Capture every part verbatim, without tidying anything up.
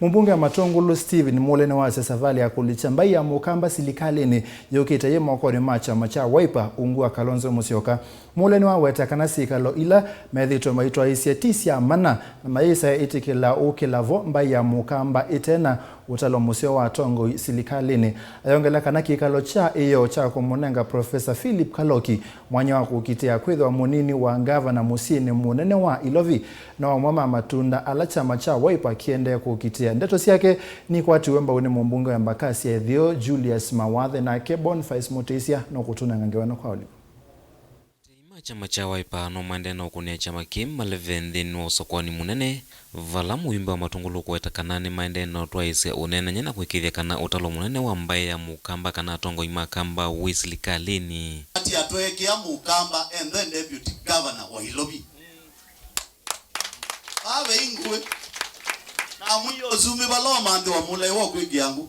Mũmbunge wa Matũngũlũ Stephen Mũle nĩwasya savalĩ ya kũlikya mbaĩ ya Mũkamba silikalĩnĩ yũkĩte yĩ mokonĩ ma kyama kya Wiper ungu wa Kalonzo Musyoka. Mũle nĩwaweta kana syĩkalo ila methĩĩtwe maitwaĩĩsye ti sya mana na mayĩsa ĩtĩkĩla ũkĩla vo mbaĩ ya Mũkamba ĩte na ũtalo mũseo wa atongoi silikalĩnĩ. Ayongela kana kĩkalo kya ĩyoo kya kũmũnenga Professor Philip Kaloki mwanya wa kũkitĩa kwĩthĩwa mũnini wa ngavana mũsyĩnĩ mũnene wa Ilovi no amwe ma matunda ala kyama kya Wiper kĩendee kũkitĩa. Ndeto syake nikwatiwe mbau nĩ mũmbunge wa Embakasi ya Ĩtheo Julius Mawathe, nake Boniface Mũtĩsya nũkũtũnenga ngewa ĩno kwa ũliku. Atei ma kyama kya Wiper no maendee na ũkũnĩa kyama kĩĩ maleve nthĩnĩ wa ũsakũani mũnene, vala mũyumbe wa Matũngũlũ ũkũweta kana nĩmaendee na ũtwaĩĩsya ũneenany'a na kũĩkĩĩthya kana ũtalo mũnene wa mbaĩ ya Mũkamba kana atongoi ma Kamba wĩ silikalĩnĩ. Ati atweekĩa Mũkamba and then deputy governor wa Ilovi. Vaa ve ingũĩ. Na mwĩĩ ũsu mĩvalo manthĩwa mũlaĩ wa kwĩkĩa ngũ.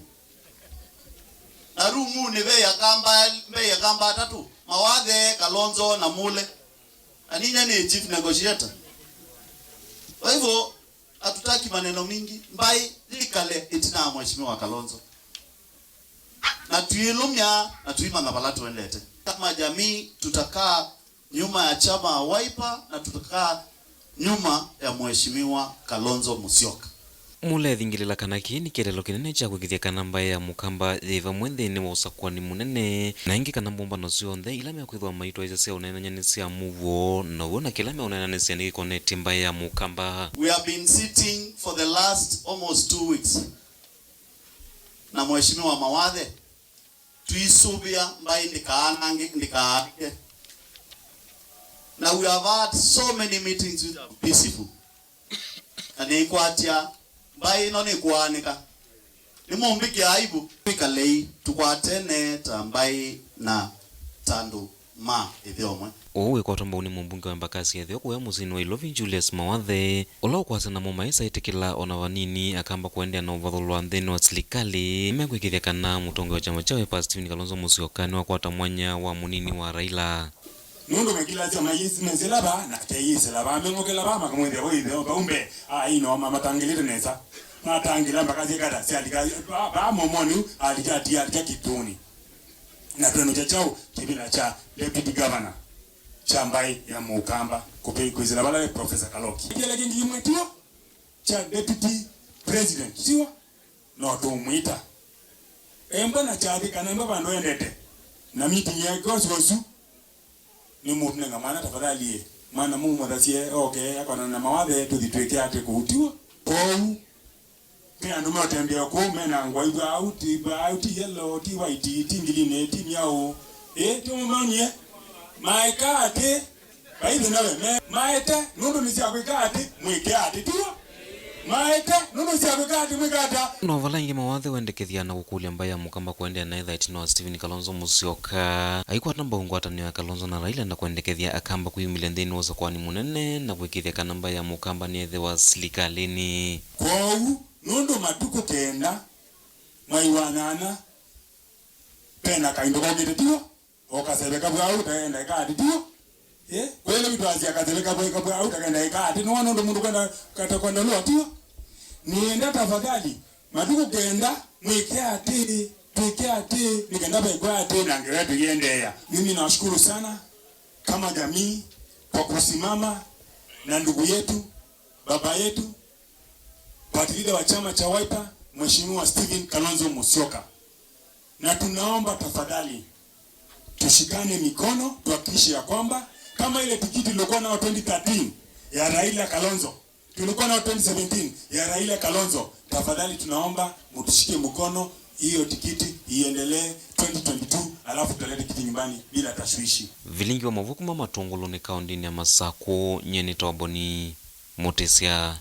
Na rumunĩ ve akamba, ve akamba atatũ, Mawathe, Kalonzo na Mũle. Na ninyie nĩ chief negotiator. Kwa hivyo, hatutaki maneno mingi. Mbaĩ yĩkale ĩtina wa Mheshimiwa Kalonzo. Na tuilumya na tuimanya vala tuendete. Kama jamii, tutakaa nyuma ya chama ya Wiper na tutakaa nyuma ya Mheshimiwa Kalonzo Musyoka. Mũle ethingĩlĩla kana kĩĩ nĩ kĩeleelo kĩnene kya kwĩkĩthya kana mbaĩ ya Mũkamba yĩ vamwe nthĩnĩ wa ũsakũani mũnene, na ĩngĩ kana mbũmbano syonthe ila mekwĩthĩwa maitwaĩĩsya sya ũneenany'a nĩ sya mũuo, na w'o na kĩla meũneenanĩsya nĩkĩkonetye mbaĩ ya Mũkamba. We have been sitting for the last almost two weeks na Mheshimiwa Mawathe tũisũvĩa mbaĩ ndĩkaanange, ndĩkaanĩke. Na we have had so many meetings which are peaceful. Na nĩkwatya mbaĩ ĩno nĩkũaanĩka. Nĩmũmbĩkĩa aibu. Twĩkalei tũkwatene ta mbaĩ na ta andũ ma ĩthe ũmwe. Ũu wĩkwatwa mbau nĩ mũmbunge wa Embakasi ya Ĩtheo kũya mũsyĩnĩ wa Ilovi, Julius Mawathe, ũla ũkwasya namo maĩsa ĩtĩkĩla o na vanini Akamba kũendeea na ũvathũlwa nthĩnĩ wa silikalĩ, mekwĩkĩthya kana mũtongoi wa kyama kya Wiper Stephen Kalonzo Musyoka nĩwakwata mwanya wa mũnini wa Raila. Nũndũ mekilasya mayĩsĩ mesĩla vaa, nake ayĩsĩla vaa, meng'okela vaa, makamwĩthĩa vau ĩtheo vau mbee, aai noo mamatangĩlĩte nesa. Matangĩla mbaka syĩkata syalika vaa, vaa momoni, alika ati alika kĩtũnĩ. Na twenũkya kyaũ kĩvĩla kya deputy governor kya mbaĩ ya Mũkamba kũvĩ kwĩsĩla vala ve Professor Kaloki. Kĩla kĩngĩ imwe tiwa kya deputy president tiwa no tũmwĩta. Embwa na kyathĩ kana embwa vandũ endete. Na meeting ya ikosi osu nĩ mũnenga mwana tafadhali ĩ. Mwana mũmũthasye oke akwana na Mawathe tũthi twĩke atĩ kũu tiwa. Kwoou Ve andũ meũtembea kũu mena ngũa ibwaau, ti ibwaau, ti yellow, ti white, ti ngilinĩ, ti myaũ. Ĩ, ti ũmũmanyie? Maeka atĩ, vaithi nawe me, maete, nũndũ nĩ sya kwĩka atĩ, mwĩke atĩ, tiw'o? Maete, nũndũ nĩ sya kwĩka atĩ, mwĩke ata? No vala ĩngĩ Mawathe wendekethya na kũkũlya mbaĩ ya Mũkamba kũendeea na ĩtha ĩtina wa Stephen Kalonzo Musyoka. Aikwata mbau ngwatanĩo ya Kalonzo na Raila na kwendekethya Akamba kwĩyumĩlya nthĩnĩ wa ũsakũani mũnene na kũĩkĩĩthya kana mbaĩ ya Mũkamba nĩyethĩwa silikalĩnĩ. Kwoou, nũndũ matukũ kenda, mwai wa nyanya, ve na kaindo kaũkĩte tiw'o, o kaseve kavw'au taenda ĩkaati tiw'o. Ĩ, kwĩlĩ witũ asya kaseve kavw'au taenda ĩkaati, nĩwona ũndũ mũndũ kwenda, kata kwenda lũa tiw'o. Nĩenda tafadhali, matukũ kenda, mwĩke atĩĩ, twĩke atĩĩ, nĩ kenda vekwe atĩĩ na ngewa yetu iendeea. Mimi nawashukuru sana kama jamii kwa kusimama na ndugu yetu, baba yetu, party leader wa chama cha Wiper, Mheshimiwa Stephen Kalonzo Musyoka. Na tunaomba tafadhali, tushikane mikono, tuhakikishe ya kwamba kama ile tikiti tulikuwa nayo twenty thirteen ya Raila Kalonzo, tulikuwa nayo twenty seventeen ya Raila Kalonzo, tafadhali tunaomba mtushike mkono, hiyo tikiti iendelee twenty twenty-two, alafu tutalete tikiti nyumbani bila tashwishi. Vilingi wa mavuku ma Matũngũlũ nĩ kaũndĩnĩ ya Masakũ, nyie nĩ Toboni Mũtĩsya.